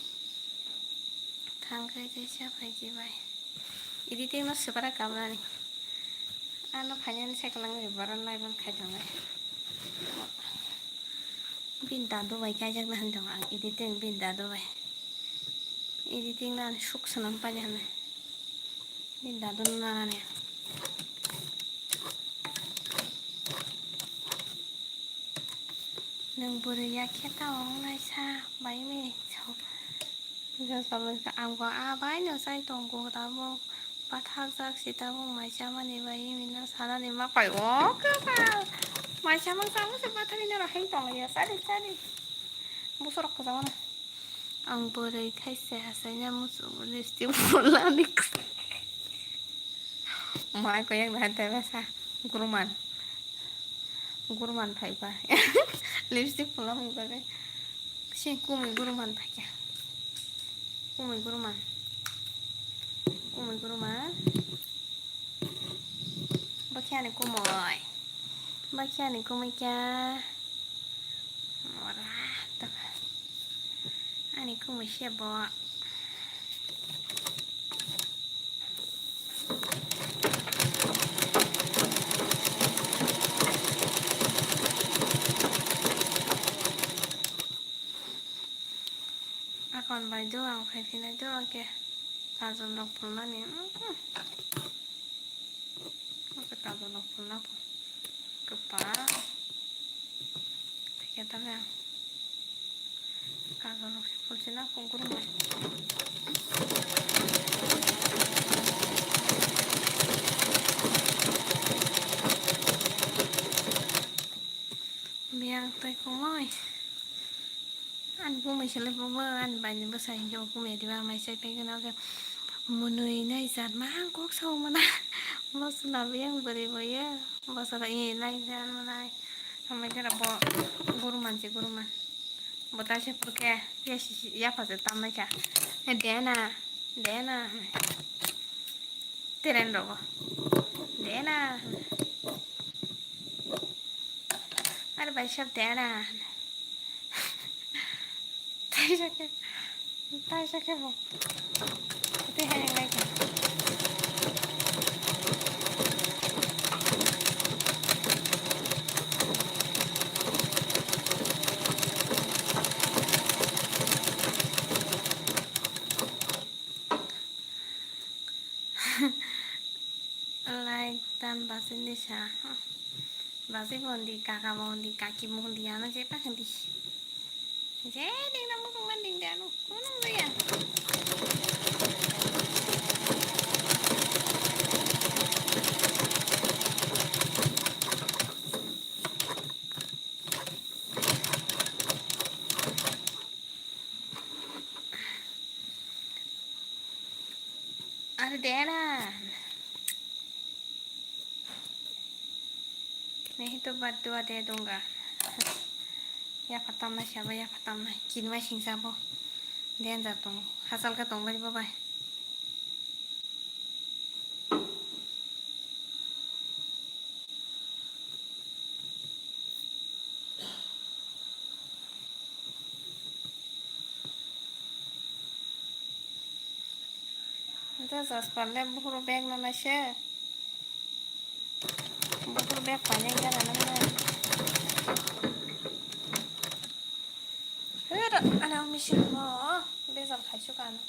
Thangwi tei saphai dibai. Editing no swpara kamnani. Ano phainani cycle ang ri boran lai ban khai tongo. Bin dadu bai kaijakna hinwi tongo ang editing bin dadu bai. Editing na suk swnam paina hwnwi. Bini dadu no nanani. Nwng bwrwi ya khe ta wng naisa bai mi. Ang bo a bai no chai tongo tabuk. Pathakjak si tabuk mai chamani bai mi no sanani ma pai o kwtal. Mai chamang chamang se pathakni no rohing tong ya sadi sadi. Busurok kwchangma. Ang bwrwi thaisa hachaina muchungo lipstick phulani. Mai koyak na tebasa guruman. Guruman phaiba. Lipstick phulna mung bagwi. Si kumui guruman phaikha. Kumui guruman. Kumui guruman. Bakhe ani kumui. Bakhe ani kumui kya. Ora, tak. Ani kumui se bo. Akon bai do ang khai phinai do ke. Kajol rok phulmani. Oke kajol rok phulna pho. Kwpal. Thikhe tamo. Kajol rok se phulsina pho gurung bai. Biyang tei kumui. Ani bumui se le bobo ani bai ni bwsai hinkhe bo kumui diba mai chai phai gana khe mwnwi nai jat ma ang kok sao mana. Bo chwla biyang bwrwi bo ye bo chwla i nai jat manai. Hambai jera bo guruman se guruman. Bo ta se phur khe ya si si ya pha se tam nai kha. Dena dena. Teren rogo. Dena. Are bai sab dena. Taisa khe, taisa khe bo. Tei hai nang lai kha. Like tan basi ni sa. Basi bo hindi, kaka bo hindi, kaki bo hindi, ano je pa hindi. Je ding na mo kung man ding de ano. Kunung de ya. Are dena. Nahi to bad dua de dunga. Yapha tamna sabo yapha tamna kinma sing sabo. Danger tong. Hasal ka tong bari babai. Ita jas palle buhuru bag no naise. Buhuru bag paine gana nang na. Hera, ana machine mo. Bezal khai su kana.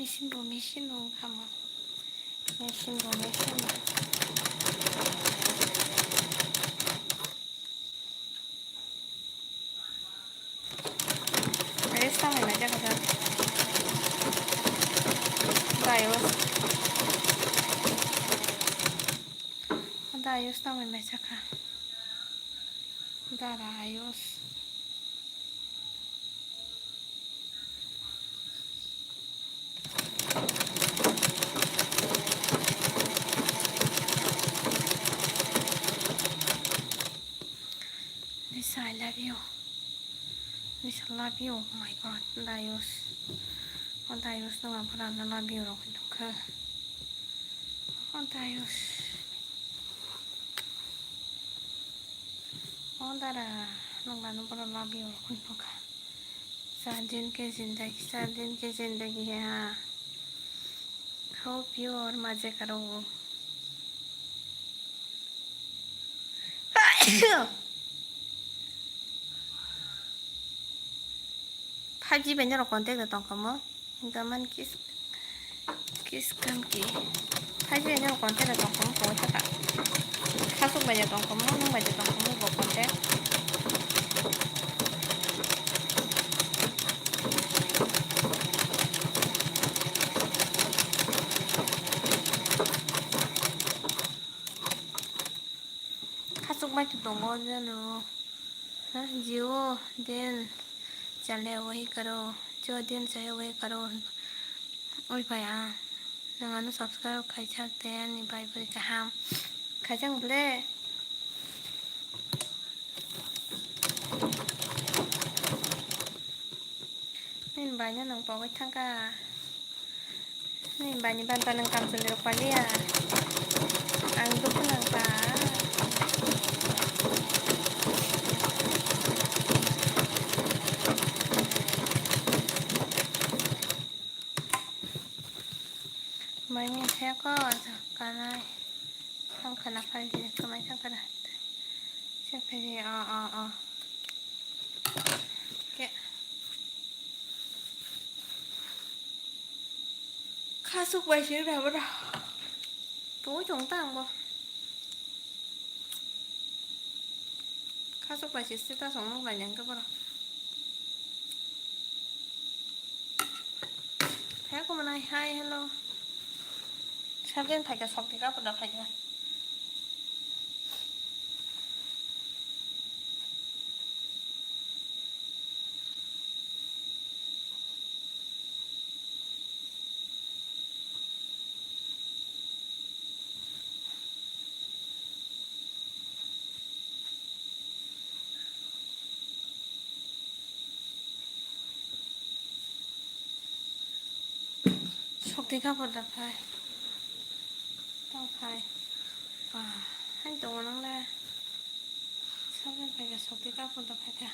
Machine bo machine bo wngkha mo. Machine bo machine bo. Ayos tangwi naijak kha. Dayos. Dayos tangwi naijak kha. Dara ayos. Lisa, I love you. Lisa, love you. Oh my God, Dayos. Oh, Dayos, no, I love you, rok, rok. Oh, Dayos. Oh, Dara, no, I love you, rok, rok. Sardin ke zindagi, sardin ke zindagi hai, ha. Hope you are maje karo. Five G bai norok contact da tongkha mo. Gaman kis, kis kam ki. Five G bai norok contact da tongkha mo, kowai saka. Khasuk bai da tongkha mo, nwng bai da tongkha mo, bo contact. Khasuk bai tu tongo jalo. Ha, Jio, din, chale, wahi karo. Jio, din, chale, wahi karo. Oi bai, ah. Nang ano subscribe khai chak de, ani bai bari kaham. Khai chang ble. Nini bai no nang pogwi thangkha. Nini bai ni banta nang kamchwlwi rok paliya. Ang dukhu nangkha. Bai ni theko kanai. Thangkha na phaidi, kamai thangkha na. Chakhaidi, o, o, o. Ke. Khasuk bai se ra bra. Poi tong tang bo. Khasuk bai se status ong nang lai yang ke bra. Hai ko manai, hai, hello. Sabjang phaikha, sok dikha, poda phaikha. Sokti kapor da phai. Tang phai. Ba, hai tongo nang le. Sabjang phaikha, sokti kapor da phaikha.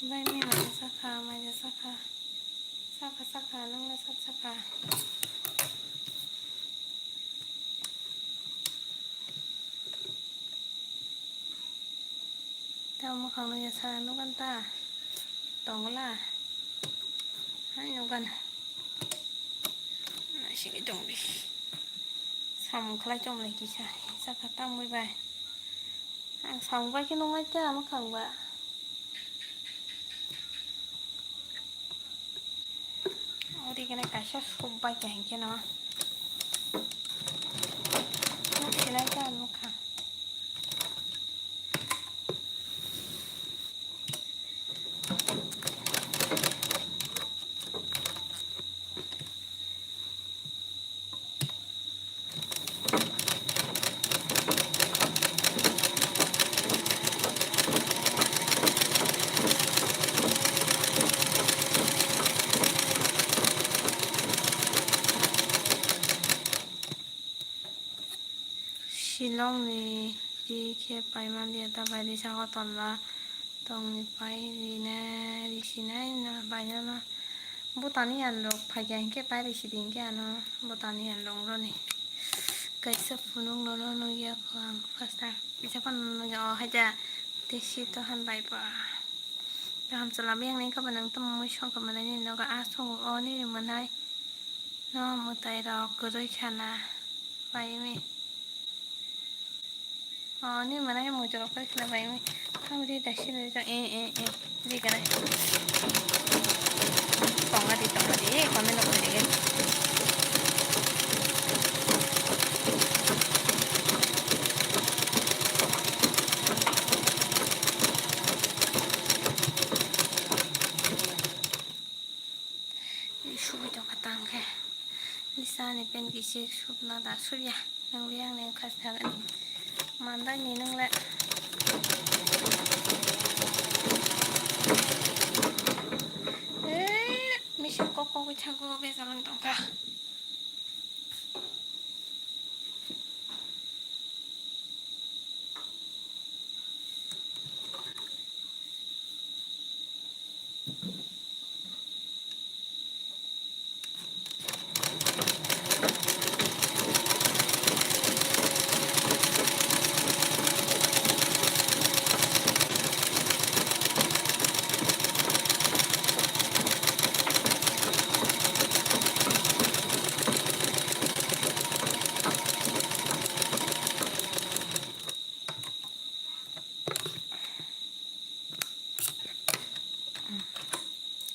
Bai mui mai sakha, mai sakha. Sakha, sakha, nang le sak sakha. Ta mwkhang no yasa nugan ta. Tongla. Hai nugan. Naisingwi tongdi. Samung khlai tongmani kisa. Sakha tamwi bai. Ang samung bai khe nunglai ta mwkhang ba. Ori kene kaisa soup bai khe hinkhe no. Nuk sinai ta mwkhang. Shillong ni ri khe paimaliya ta bai risa Agartala tongni pai rina risinai na bainano Bhutani yan rok phaikha hinkhe pai risidi hinkhe ano Bhutani yan rok roni kaisa phunukno no nukya kho ang first time. Kisa phano nukya o haida Desi to han bai ba. Kaham chwla biyang ni kabo nang tamo mui song kha manai ni nogo a songo o nini mwnai no mwtai rok kwrwi khana bai mi. O ni mwnai mui rok kwrwi khana bai mi. Thang ri dasi ri ja e e e ri gana. Tonga di tonga di e kome no kwrwi. Subui tongkha tang khe. Lisa ni pen kisik supna da supya. Nang biyang ni wngkha sagani. Mandai ni nang le. Eh, misil kok kok thago bejalang tongkha.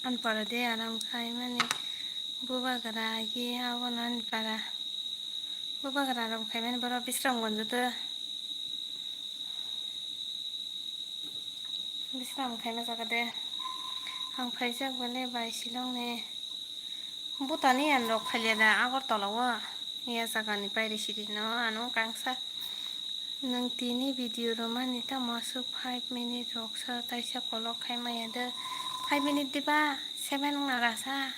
Ani para de aram khai mani bubagra agi abono ani para bubagra aram khai mani borok bisram gonjo de. Bisram khaima jaga de. Ang phaijak bole bai Shillong ni. Butani ang rok khalia da Agartala o. Ya jaga ni pairi siri no ano kangsa. Nang tini video romani tamo aswk five minute rok sa taisa kolok khai maya de. Five minute diba seven wngna rasa.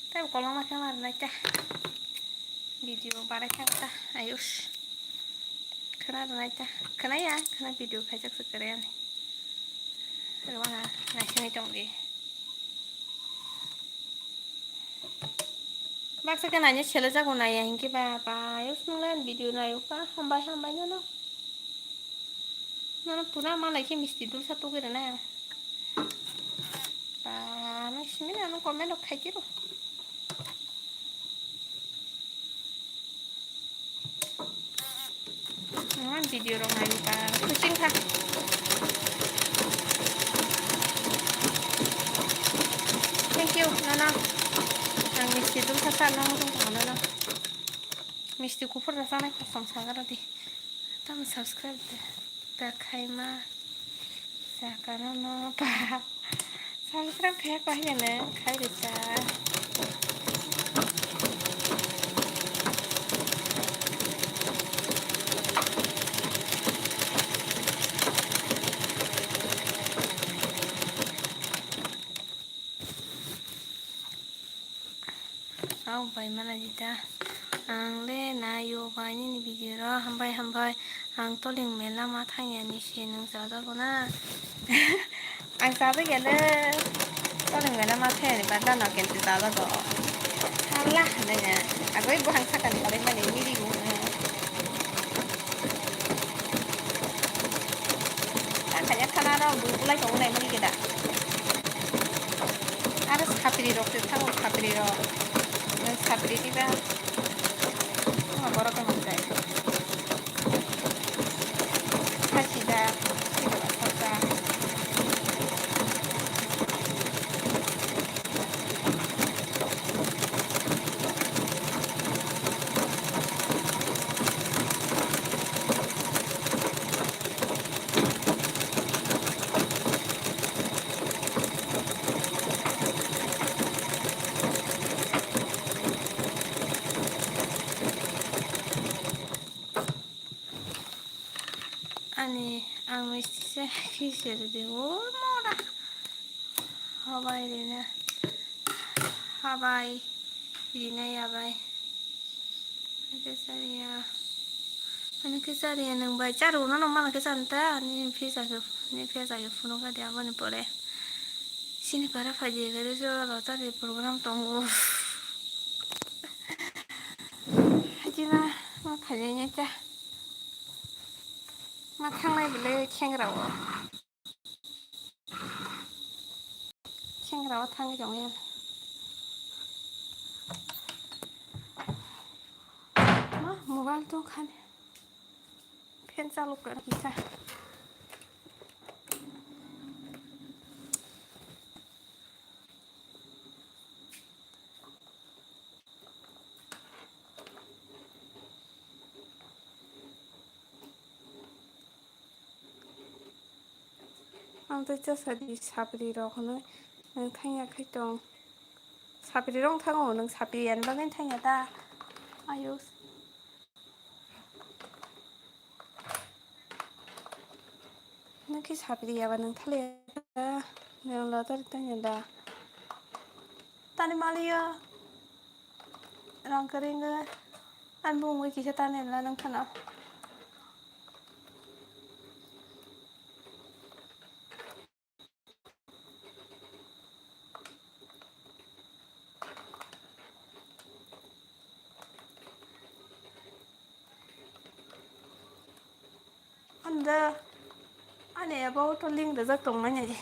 Tei kolok ma khe ma rwnai ta. Video barai thang ta. Ayush. Khwna rwnai ta. Khwnaya, khwna video khaijak se kwrwi ani. Rwna naisingwi tong di. Baksa khe naina sele jago naiya hinkhe ba, ba, ayush nung le video nayo ka, hambai, hambai nono. Nono pura malai khe misti dulsa tugwi rwnai ang. Ba, nang simi na nung comment rok khai tiro. Ang video rok nai ba kuching kha. Thank you, nono. Ang misti dulsa sa nang rung tong nono. Misti kuphur rasa nai kosom sagar di. Tam subscribe de. Ta khaima sakano no pa. Subscribe khaya ko haya ne khai rita. Au bai mana jita. Ang le nayo bai nini video ro. Hambai, hambai. Ang toling mela ma thangya ni se nung chajago na. Ang chajakya le. Toling mela ma thangya ni bada no kintu chajago. Hala hanai na. Agoi buhang sakani bagwi mani miri bu. Ang kanya khana ro bu bulai tongo nai mani keda. Aro sapri rok se thango, sapri rok. Nang sapri diba? Thango borok tongmani jai. Khachijak, sibala sakjak. Ani ang misti se kisa rwdi o mora. Habai rina. Habai rina yabai. Ani kisa riya. Ani kisa riya nang bai. Char uno nang mana kisa anta. Ani pisa ke, ani pisa ke phunuk adi aboni pore. Sini para phai di gari jora rotari program tongo. Hajima ma phai ni cha. Ma thangnai bwle khengra o. Khengra o thangwi tongwi. Ma mobile tong khani. Fan chalok kar kisa. Ang tei cha sadi sapri rok hwnwi nwng thangya khai tong. Sapri rok thango, nwng sapri yani bagwi thangya ta? Ayo. Nwng khe sapri yaba nwng thali ya ta? Nwng lottery tanya da? Tani maliya. Rang kering ga. An bung wi kisa tani la nwng khana. Anda, ani abo to link rejak tongmani.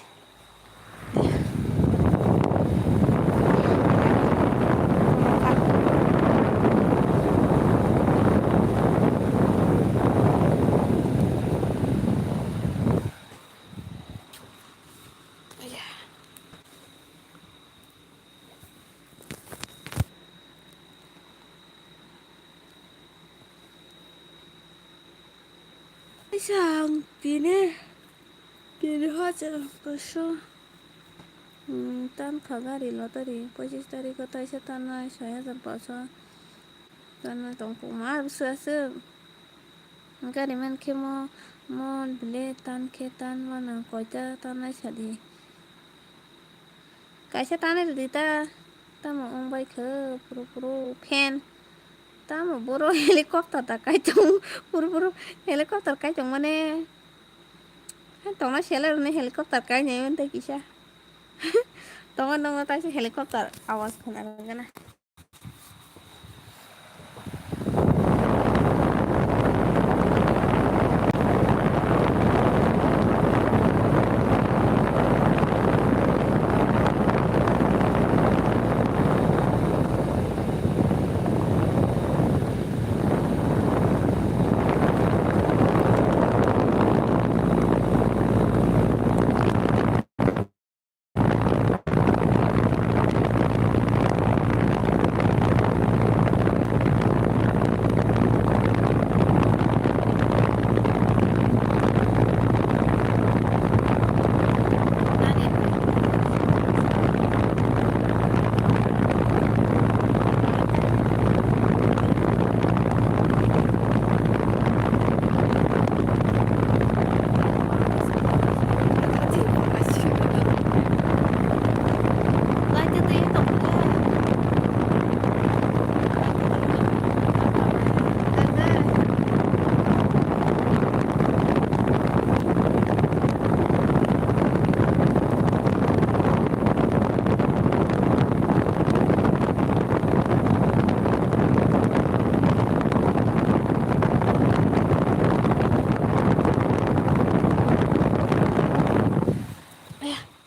Isang tini, tini hajar paso. Hmm, tan kha gari lottery, pochis tarikh o taisa tannai, soi hajar paso. Tannai tong kuk ma, bwswk aswk. Gari man khe mo, mo bile tan khe tan mano, koita tannai sadi. Kaisa tanai rwdi ta, tamo wng bai khe phuru phuru fan. Tamo boro helicopter ta kai tong, phuru phuru helicopter kai tong mane. Tongna sele rwni helicopter kai nai mantei kisa. Tongo nongo taisa helicopter awas khna rwgana.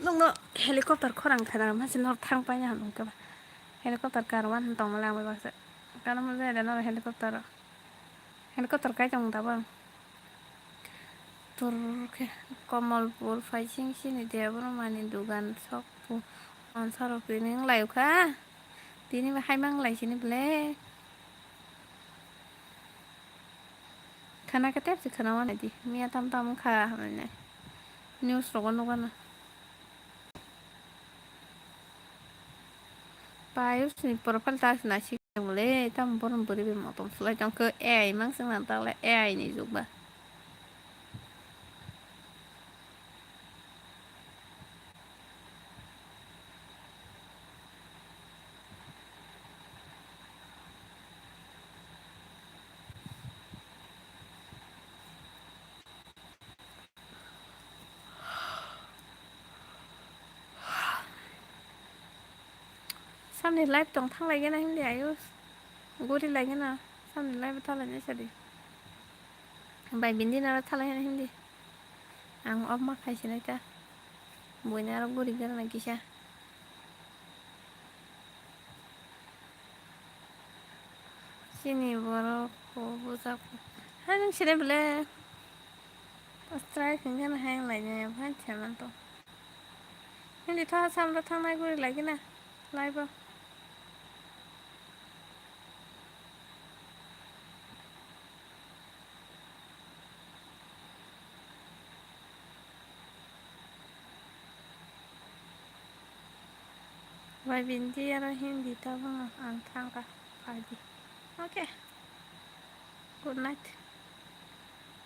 Nokno helicopter khorang khana ma se nor thang paina hwn khe ba. Helicopter karwan tong mala ang bai baksa. Kana mo jai da nor helicopter. Helicopter kai tong da ba. Tur khe Kamalpur phai sing sini Debbarma ni dugan sok pu. Ansarok tini wng lai kha. Tini bo hai mang lai sini ble. Khana khe tep se khana wana di. Miya tam tam wng kha hamya nai. News rogo nugana. Payos ni profile ta se nai si le tam borom buri be motom sulai tong khe A I mang se man ta le A I ni jug ba. Samni live tong thang lai gana hindi ayus. Guri lai gana. Samni live tha lai nai sadi. Bai bini naro thalai hwnwi himdi. Ang off ma khai sinai ta. Buini aro guri gana kisa. Chini borok ko bujak. Hai nung sinai bole. Try khe gana hai lai ne bhai chaman to. Hindi tha samra thangnai guri lagi na. Lai bo. Bai bindi aro Hindi tabangno ang thangkha phaidi. Okay. Good night.